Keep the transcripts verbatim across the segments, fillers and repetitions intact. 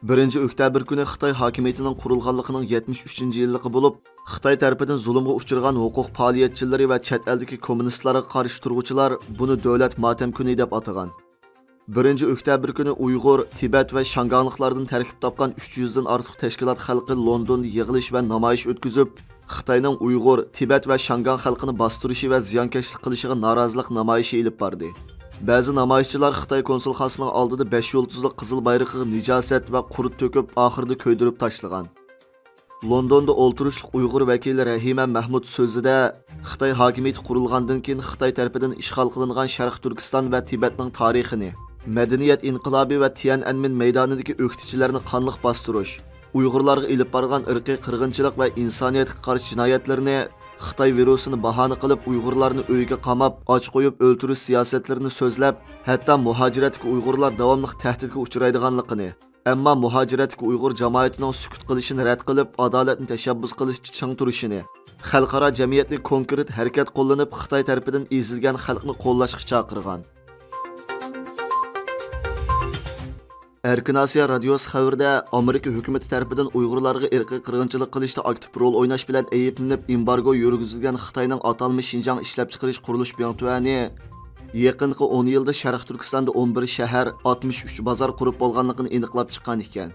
بىرىنچى ئۆكتەبىر كۈنى خىتاي ھاكىمىيىتىنىڭ قۇرۇلغانلىقىنىڭ يەتمىش ئۈچىنچى يىللىقى بولۇپ، خىتاي تەرىپىدىن زۇلۇمغا ئۇچرىغان ھوقۇق پائالىيەتچىلىرى ۋە چەت ئەلدىكى كوممۇنىستلارغا قارشى تۇرغۇچىلار بۇنى دۆلەت ماتەم كۈنى دەپ ئاتىغان. بىرىنچى ئۆكتەبىر كۈنى ئۇيغۇر، تىبەت ۋە شياڭگاڭلىقلاردىن تەركىب تاپقان ئۈچ يۈزدىن ئارتۇق تەشكىلات خەلقى لوندوندا يىغىلىش ۋە نامايىش ئۆتكۈزۈپ، خىتاينىڭ ئۇيغۇر، تىبەت ۋە شياڭگاڭ خەلقىنى باستۇرۇشى ۋە زىيانكەشلىك قىلىشىغا نارازىلىق نامايىشى ئېلىپ باردى. بەزى نامايىشچىلار خىتاي كونسۇلخانىسىنىڭ ئالدىدا بەش يۇلتۇزلۇق قىزىل بايرىقىغا نىجاسەت ۋە قۇرت تۆكۈپ، ئاخىرىدا كۆيدۈرۈپ تاشلىغان. لوندوندا ئولتۇرۇشلۇق ئۇيغۇر ۋەكىلى رەھىمە مەھمۇد سۆزىدە، خىتاي ھاكىمىيىتى قۇرۇلغاندىن كېيىن خىتاي تەرىپىدىن ئىشغال قىلىنغان شەرقىي تۈركىستان ۋە تىبەتنىڭ تارىخىنى، مەدەنىيەت ئىنقىلابى ۋە تيەنئەنمېن مەيدانىدىكى ئۆكتىچىلەرنى قانلىق باستۇرۇش، ئۇيغۇرلارغا ئېلىپ بارغان ئىرقىي قىرغىنچىلىق ۋە ئىنسانىيەتكە قارشى جىنايەتلىرىنى، خىتاي ۋىرۇسىنى باھانە قىلىپ ئۇيغۇرلارنى ئۆيگە قاماپ، ئاچ قويۇپ ئۆلتۈرۈش سىياسەتلىرىنى سۆزلەپ، ھەتتا مۇھاجىرەتتىكى ئۇيغۇرلار داۋاملىق تەھدىتكە ئۇچرايدىغانلىقىنى، ئەمما مۇھاجىرەتتىكى ئۇيغۇر جامائىتىنىڭ سۈكۈت قىلىشىنى رەت قىلىپ، ئادالەتنى تەشەببۇس قىلىشتا چىڭ تۇرۇشىنى، خەلقئارا جەمئىيەتنى كونكرېت ھەرىكەت قوللىنىپ، خىتاي تەرىپىدىن ئېزىلگەن خەلقنى قوللاشقا چاقىرغان. ئەركىن ئاسىيا رادىيوسى خەۋىرىدە، ئامېرىكا ھۆكۈمىتى تەرىپىدىن ئۇيغۇرلارغا ئىرقىي قىرغىنچىلىق قىلىشتا ئاكتىپ رول ئويناش بىلەن ئەيىبلىنىپ ئېمبارگو يۈرگۈزۈلگەن خىتاينىڭ ئاتالمىش شىنجاڭ ئىشلەپچىقىرىش قۇرۇلۇش بىڭتۈەنى يېقىنقى ئون يىلدا شەرقىي تۈركىستاندا ئون بىر شەھەر، ئاتمىش ئۈچ بازار قۇرۇپ بولغانلىقىنى ئېنىقلاپ چىققان ئىكەن.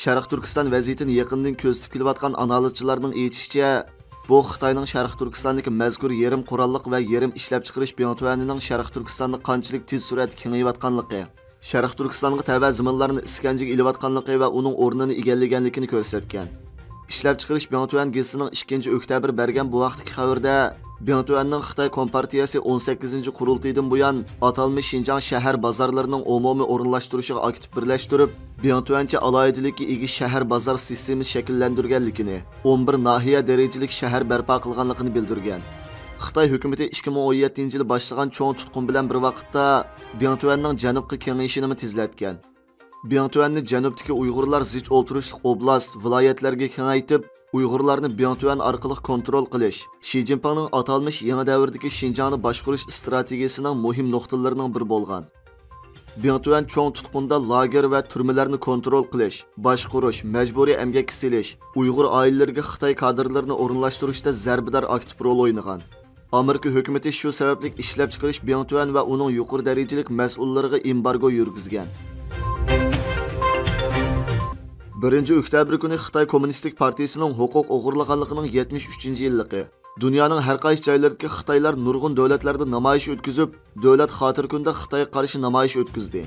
شەرقىي تۈركىستان ۋەزىيىتىنى يېقىندىن كۆزىتىپ كېلىۋاتقان ئانالىزچىلارنىڭ ئېيتىشىچە، بۇ خىتاينىڭ شەرقىي تۈركىستاندىكى مەزكۇر يېرىم قوراللىق ۋە يېرىم ئىشلەپچىقىرىش بىڭتۈەنىنىڭ شەرقىي تۈركىستاندا قانچىلىك تېز سۈرئەتتە كېڭىيىۋاتقانلىقى، شەرقىي تۈركىستانغا تەۋە زېمىنلارنى ئىسكەنجىگە ئېلىۋاتقانلىقى ۋە ئۇنىڭ ئورنىنى ئىگىلىگەنلىكىنى كۆرسەتكەن. ئىشلەپچىقىرىش بىڭتۈەن گېزىتىنىڭ ئىككىنچى ئۆكتەبىر بەرگەن بۇ ھەقتىكى خەۋىرىدە، بىڭتۈەننىڭ خىتاي كومپارتىيەسى ئون سەككىزىنچى قۇرۇلتىيىدىن بۇيان ئاتالمىش شىنجاڭ شەھەر بازارلىرىنىڭ ئومۇمىي ئورۇنلاشتۇرۇشىغا ئاكتىپ بىرلەشتۈرۈپ، بىڭتۈەنچە ئالاھىدىلىككە ئىگە شەھەر بازار سىستېمىسى شەكىللەندۈرگەنلىكىنى، ئون بىر ناھىيە دەرىجىلىك شەھەر بەرپا قىلغانلىقىنى بىلدۈرگەن. خىتاي ھۆكۈمىتى ئىككى مىڭ ئون يەتتىنچى يىلى باشلىغان چوڭ تۇتقۇن بىلەن بىر ۋاقىتتا بىڭتۈەننىڭ جەنۇبقا كېڭىيىشىنىمۇ تېزلەتكەن. بىڭتۈەننى جەنۇبتىكى ئۇيغۇرلار زىچ ئولتۇرۇشلۇق ئوبلاست، ۋىلايەتلەرگە كېڭەيتىپ، ئۇيغۇرلارنى بىڭتۈەن ئارقىلىق كونترول قىلىش، شى جىنپىڭنىڭ ئاتالمىش يېڭى دەۋردىكى شىنجاڭنى باشقۇرۇش ئىستراتېگىيىسىنىڭ مۇھىم نۇقتىلىرىنىڭ بىرى بولغان. بىڭتۈەن چوڭ تۇتقۇندا لاگېر ۋە تۈرمىلەرنى كونترول قىلىش، باشقۇرۇش، مەجبۇرىي ئەمگەككە سېلىش، ئۇيغۇر ئائىلىلىرىگە خىتاي كادىرلىرىنى ئورۇنلاشتۇرۇشتا زەربىدار ئاكتىپ رول ئوينىغان. ئامېرىكا ھۆكۈمىتى شۇ سەۋەبلىك ئىشلەپچىقىرىش بىڭتۈەن ۋە ئۇنىڭ يۇقىرى دەرىجىلىك مەسئۇللىرىغا ئېمبارگو يۈرگۈزگەن. بىرىنچى ئۆكتەبىر كۈنى خىتاي كوممۇنىستىك پارتىيىسىنىڭ ھوقۇق ئوغرىلىغانلىقىنىڭ يەتمىش ئۈچىنچى يىللىقى. دۇنيانىڭ ھەر قايسى جايلىرىدىكى خىتايلار نۇرغۇن دۆلەتلەردە نامايىش ئۆتكۈزۈپ، دۆلەت خاتىرە كۈنىدە خىتايغا قارشى نامايىش ئۆتكۈزدى.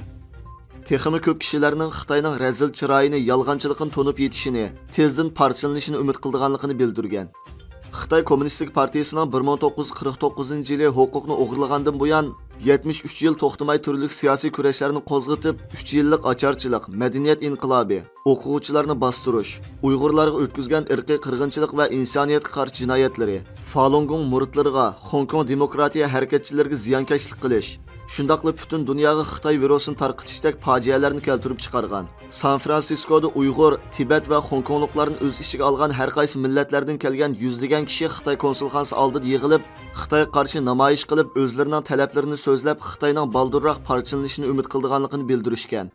تېخىمۇ كۆپ كىشىلەرنىڭ خىتاينىڭ رەزىل چىرايىنى، يالغانچىلىقىنى تونۇپ يېتىشىنى، تېزدىن پارچىلىنىشىنى ئۈمىد قىلىدىغانلىقىنى بىلدۈرگەن. خىتاي كوممۇنىستىك پارتىيىسىنىڭ بىر مىڭ توققۇز يۈز قىرىق توققۇزىنچى يىلى ھوقۇقنى ئوغرىلىغاندىن بۇيان، يەتمىش ئۈچ يىل توختىماي تۈرلۈك سىياسىي كۈرەشلەرنى قوزغىتىپ، ئۈچ يىللىق ئاچارچىلىق، مەدەنىيەت ئىنقىلابى، ئوقۇغۇچىلارنى باستۇرۇش، ئۇيغۇرلارغا ئۆتكۈزگەن ئىرقىي قىرغىنچىلىق ۋە ئىنسانىيەتكە قارشى جىنايەتلىرى، فالۇنگوڭ مۇرىتلىرىغا، خوڭكوڭ دېموكراتىيە ھەرىكەتچىلىرىگە زىيانكەشلىك قىلىش، شۇنداقلا پۈتۈن دۇنياغا خىتاي ۋىرۇسىنى تارقىتىشتەك پاجىئەلەرنى كەلتۈرۈپ چىقارغان. سان فرانسىسكودا ئۇيغۇر، تىبەت ۋە خوڭكوڭلۇقلارنى ئۆز ئىچىگە ئالغان ھەر قايسى مىللەتلەردىن كەلگەن يۈزلىگەن كىشى خىتاي كونسۇلخانىسى ئالدىدا يىغىلىپ، خىتايغا قارشى نامايىش قىلىپ، ئۆزلىرىنىڭ تەلەپلىرىنى سۆزلەپ، خىتاينىڭ بالدۇرراق پارچىلىنىشىنى ئۈمىد قىلىدىغانلىقىنى بىلدۈرۈشكەن.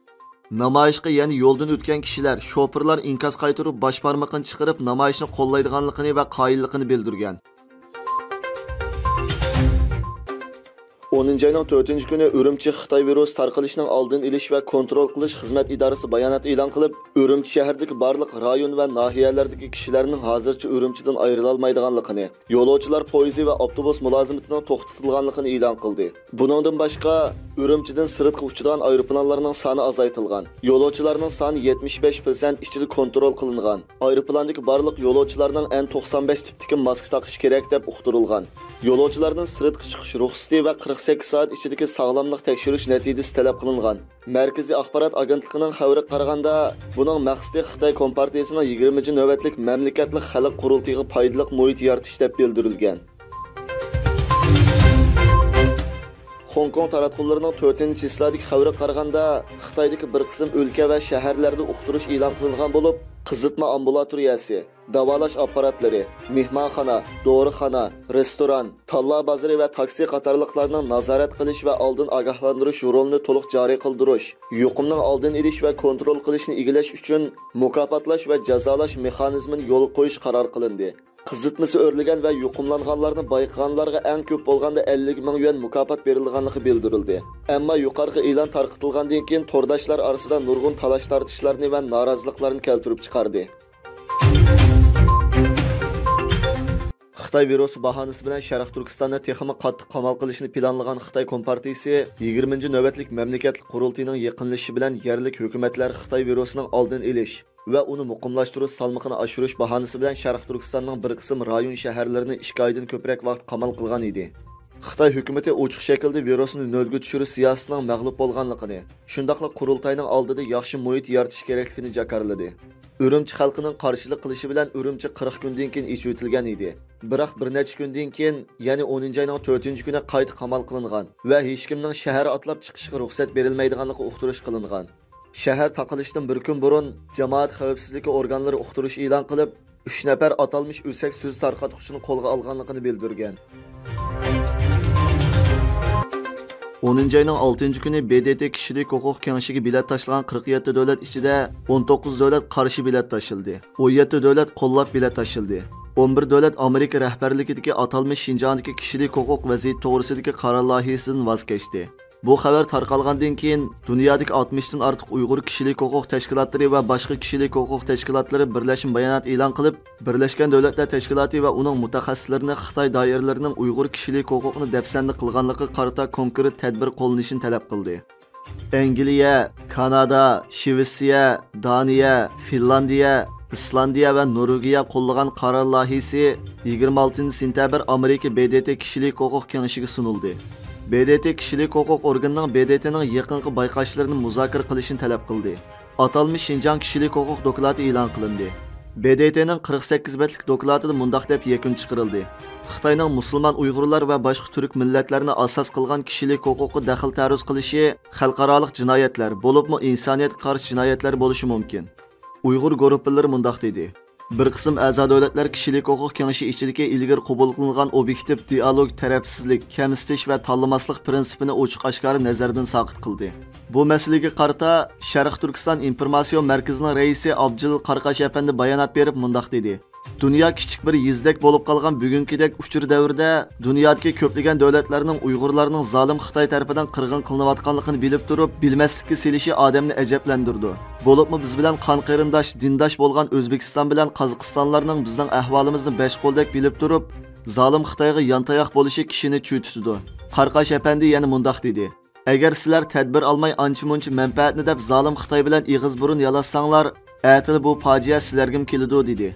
نامايىشقا يەنە يولدىن ئۆتكەن كىشىلەر، شوپۇرلار ئىنكاس قايتۇرۇپ، باش بارمىقىنى چىقىرىپ، نامايىشنى قوللايدىغانلىقىنى ۋە قايىللىقىنى بىلدۈرگەن. ئونىنچى ئاينىڭ تۆتىنچى كۈنى ئۈرۈمچى خىتاي ۋىرۇسى تارقىلىشىنىڭ ئالدىنى ئېلىش ۋە كونترول قىلىش خىزمەت ئىدارىسى بايانات ئېلان قىلىپ، ئۈرۈمچى شەھىرىدىكى بارلىق رايون ۋە ناھىيەلەردىكى كىشىلەرنىڭ ھازىرچە ئۈرۈمچىدىن ئايرىلالمايدىغانلىقىنى، يولۇچىلار پويىزى ۋە ئاپتوبۇس مۇلازىمىتىنىڭ توختىتىلغانلىقىنى ئېلان قىلدى. بۇنىڭدىن باشقا، ئۈرۈمچىدىن سىرتقا ئۇچىدىغان ئايروپىلانلارنىڭ سانى ئازايتىلغان. يولۇچىلارنىڭ سانى يەتمىش بەش پىرسەنت ئىچىدە كونترول قىلىنغان. ئايروپىلاندىكى بارلىق يولۇچىلارنىڭ ئەن توقسان بەش تىپتىكى ماسكا تاقىشى كېرەك، دەپ ئۇقتۇرۇلغان. يولۇچىلاردىن سىرتقا چىقىش رۇخسىتى ۋە قىرىق سەككىز سائەت ئىچىدىكى ساغلاملىق تەكشۈرۈش نەتىجىسى تەلەپ قىلىنغان. مەركىزىي ئاخبارات ئاگېنتلىقىنىڭ خەۋىرىگە قارىغاندا، بۇنىڭ مەقسىتى خىتاي كومپارتىيىسىنىڭ يىگىرمىنچى نۆۋەتلىك مەملىكەتلىك خەلق قۇرۇلتىيىغا پايدىلىق مۇھىت يارىتىش، دەپ بىلدۈرۈلگەن. خوڭكوڭ تاراتقۇلىرىنىڭ تۆتىنچى چىسلادىكى خەۋىرىگە قارىغاندا، خىتايدىكى بىر قىسىم ئۆلكە ۋە شەھەرلەردە ئۇقتۇرۇش ئېلان قىلىنغان بولۇپ، قىزىتما ئامبۇلاتورىيەسى، داۋالاش ئاپپاراتلىرى، مېھمانخانا، دورىخانا، رېستوران، تاللا بازىرى ۋە تاكسى قاتارلىقلارنىڭ نازارەت قىلىش ۋە ئالدىن ئاگاھلاندۇرۇش رولىنى تولۇق جارى قىلدۇرۇش، يۇقۇمنىڭ ئالدىنى ئېلىش ۋە كونترول قىلىشنى ئىگىلەش ئۈچۈن مۇكاپاتلاش ۋە جازالاش مېخانىزمىنى يولغا قويۇش قارار قىلىندى. قىزىتمىسى ئۆرلىگەن ۋە يۇقۇملانغانلارنى بايقىغانلارغا ئەڭ كۆپ بولغاندا ئەللىك مىڭ يۈەن مۇكاپات بېرىلىدىغانلىقى بىلدۈرۈلدى. ئەمما يۇقىرىقى ئېلان تارقىتىلغاندىن كېيىن تورداشلار ئارىسىدا نۇرغۇن تالاش-تارتىشلارنى ۋە نارازىلىقلارنى كەلتۈرۈپ چىقاردى. خىتاي ۋىرۇسى باھانىسى بىلەن شەرقىي تۈركىستاننى تېخىمۇ قاتتىق قامال قىلىشنى پىلانلىغان خىتاي كومپارتىيىسى يىگىرمىنچى نۆۋەتلىك مەملىكەتلىك قۇرۇلتىيىنىڭ يېقىنلىشىشى بىلەن يەرلىك ھۆكۈمەتلەر خىتاي ۋىرۇسىنىڭ ئالدىنى ئېلىش ۋە ئۇنى مۇقىملاشتۇرۇش سالمىقىنى ئاشۇرۇش باھانىسى بىلەن شەرقىي تۈركىستاننىڭ بىر قىسىم رايون شەھەرلىرىنى ئىككى ئايدىن كۆپرەك ۋاقىت قامال قىلغان ئىدى. خىتاي ھۆكۈمىتى ئوچۇق شەكىلدە ۋىرۇسنى نۆلگە چۈشۈرۈش سىياسىتىنىڭ مەغلۇپ بولغانلىقىنى، شۇنداقلا قۇرۇلتاينىڭ ئالدىدا ياخشى مۇھىت يارىتىش كېرەكلىكىنى جاكارلىدى. ئۈرۈمچى خەلقىنىڭ قارشىلىق قىلىشى بىلەن ئۈرۈمچى قىرىق كۈندىن كېيىن ئېچىۋېتىلگەن ئىدى. بىراق بىر نەچچە كۈندىن كېيىن، يەنى ئونىنچى ئاينىڭ تۆتىنچى كۈنى قايتا قامال قىلىنغان ۋە ھېچكىمنىڭ شەھەر ئاتلاپ چىقىشىغا رۇخسەت بېرىلمەيدىغانلىقى ئۇقتۇرۇش قىلىنغان. شەھەر تاقىلىشتىن بىر كۈن بۇرۇن جامائەت خەۋپسىزلىكى ئورگانلىرى ئۇقتۇرۇش ئېلان قىلىپ، ئۈچ نەپەر ئاتالمىش ئۆسەك سۆز تارقاتقۇچىنى قولغا ئالغانلىقىنى بىلدۈرگەن. ئونىنچى ئاينىڭ ئالتىنچى كۈنى ب د ت كىشىلىك ھوقۇق كېڭىشىگە بېلەت تاشلىغان قىرىق يەتتە دۆلەت ئىچىدە ئون توققۇز دۆلەت قارشى بېلەت تاشلىدى، ئون يەتتە دۆلەت قوللاپ بېلەت تاشلىدى، ئون بىر دۆلەت ئامېرىكا رەھبەرلىكىدىكى ئاتالمىش شىنجاڭدىكى كىشىلىك ھوقۇق ۋەزىيىتى توغرىسىدىكى قارار لايىھەسىدىن ۋاز كەچتى. بۇ خەۋەر تارقالغاندىن كېيىن، دۇنيادىكى ئاتمىشتىن ئارتۇق ئۇيغۇر كىشىلىك ھوقۇق تەشكىلاتلىرى ۋە باشقا كىشىلىك ھوقۇق تەشكىلاتلىرى بىرلەشمە بايانات ئېلان قىلىپ، بىرلەشكەن دۆلەتلەر تەشكىلاتى ۋە ئۇنىڭ مۇتەخەسسىسلىرىنى خىتاي دائىرىلىرىنىڭ ئۇيغۇر كىشىلىك ھوقۇقىنى دەپسەندە قىلغانلىقىغا قارىتا كونكرېت تەدبىر قوللىنىشىنى تەلەپ قىلدى. ئەنگلىيە، كانادا، شىۋېتسىيە، دانىيە، فىنلاندىيە، ئىسلاندىيە ۋە نورۋېگىيە قوللىغان قارار لايىھىسى يىگىرمە ئالتىنچى سېنتەبىر ئامېرىكا ب د ت كىشىلىك ھوقۇق كېڭىشىگە سۇنۇلدى. ب د ت كىشىلىك ھوقۇق ئورگىنىنىڭ ب د ت نىڭ يېقىنقى بايقاشلىرىنى مۇزاكىرە قىلىشنى تەلەپ قىلدى. ئاتالمىش شىنجاڭ كىشىلىك ھوقۇق دوكلاتى ئېلان قىلىندى. ب د ت نىڭ قىرىق سەككىز بەتلىك دوكلاتىدا مۇنداق دەپ يەكۈن چىقىرىلدى: خىتاينىڭ مۇسۇلمان ئۇيغۇرلار ۋە باشقا تۈرك مىللەتلەرنى ئاساس قىلغان كىشىلىك ھوقۇققا دەخلى تەرۇز قىلىشى خەلقئارالىق جىنايەتلەر، بولۇپمۇ ئىنسانىيەتكە قارشى جىنايەتلەر بولۇشى مۇمكىن. ئۇيغۇر گۇرۇپپىلىرى مۇنداق دېدى: بىر قىسىم ئەزا دۆلەتلەر كىشىلىك ھوقۇق كېڭىشى ئىچىدىكى ئىلگىرى قوبۇل قىلىنغان ئوبيېكتىپ دىئالوگ تەرەپسىزلىك، كەمسىتىش ۋە تاللىماسلىق پىرىنسىپىنى ئوچۇق ئاشكارا نەزەردىن ساقىت قىلدى. بۇ مەسىلىگە قارىتا، شەرقىي تۈركىستان ئىنفورماتسىيون مەركىزىنىڭ رەئىسى ئابجېلىل قاراقاش ئەپەندى بايانات بېرىپ مۇنداق دېدى: دۇنيا كىچىك بىر يېزىدەك بولۇپ قالغان بۈگۈنكىدەك ئۇچۇر دەۋرىدە، دۇنيادىكى كۆپلىگەن دۆلەتلەرنىڭ ئۇيغۇرلارنىڭ زالىم خىتاي تەرىپىدىن قىرغىن قىلىنىۋاتقانلىقىنى بىلىپ تۇرۇپ، بىلمەسلىككە سېلىشى ئادەمنى ئەجەبلەندۈرىدۇ. بولۇپمۇ بىز بىلەن قان قېرىنداش، دىنداش بولغان ئۆزبېكىستان بىلەن قازاقىستانلارنىڭ بىزنىڭ ئەھۋالىمىزنى بەش قولدەك بىلىپ تۇرۇپ، زالىم خىتايغا يانتاياق بولۇشى كىشىنى چۆچۈتىدۇ. قاراقاش ئەپەندى يەنە مۇنداق دېدى: ئەگەر سىلەر تەدبىر ئالماي ئانچە-مۇنچە مەنپەئەتنى دەپ زالىم خىتاي بىلەن ئېغىز بۇرۇن يالاشساڭلار، ئەتىلا بۇ پاجىئە سىلەرگىمۇ كېلىدۇ، دېدى.